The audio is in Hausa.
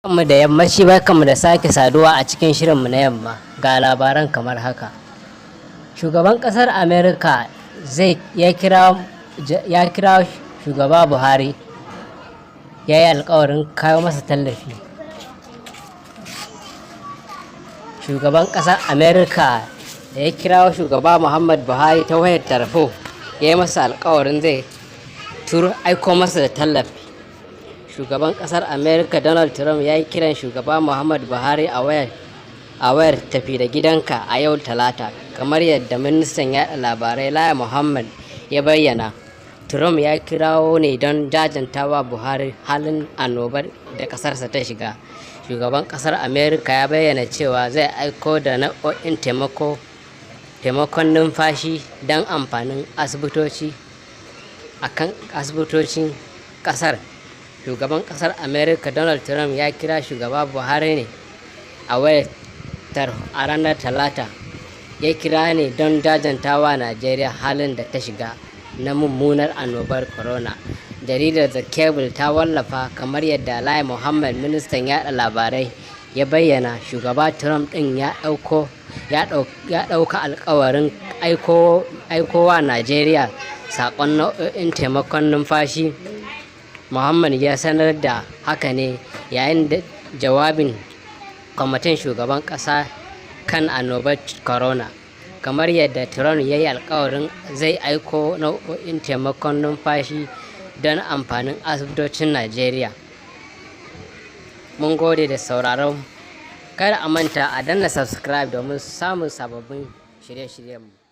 Barkanmu da yammaci, barkanmu da sake saduwa a cikin shirinmu na yamma. Ga labaran kamar haka. Shugaban ƙasar Amerika zai ya kira Shugaba Buhari, ya yi alkawarin kawo masa tallafi. Shugaban ƙasar Amerika da ya kira Shugaba Muhammad Buhari ta wayar tarho, ya yi masa alkawarin zai turo aiko masa da tallafi. Shugaban ƙasar Amerika Donald Trump ya yi kiran Shugaba Muhammad Buhari a wayar tafi da gidanka a yau Talata, kamar yadda ministan yaɗa labarai Lai Mohammed ya bayyana. Trump ya kirawo ne don jajantawa Buhari halin annobar da ƙasarsa ta shiga. Shugaban ƙasar Amerika ya bayyana cewa zai aiko da nau'o'in taimakon numfashi don amfanin asibitoci akan asibitocin ƙasar. Shugaban ƙasar Amerika Donald Trump ya kira Shugaba Buhari ne a wayar tarho a ranar Talata. Ya kira ne don jajantawa Najeriya halin da ta shiga na mummunar annobar corona. Jaridar The Cable ta wallafa kamar yadda Lai Mohammed, ministan yaɗa labarai, ya bayyana, Shugaba Trump ɗin ya ɗauka alkawarin aikowa Najeriya saƙon nau'o'in taimakon numfashi. Mohammed ya sanar da haka ne yayin jawabin kwamitin shugaban ƙasa kan annobar corona. Kamar yadda Trump ya yi alkawarin zai aiko nau'o'in taimakon numfashi don amfanin asibitocin Najeriya. Mun gode da sauraron. Kada a manta a danna subscribe domin samun sababbin shirye-shiryenmu.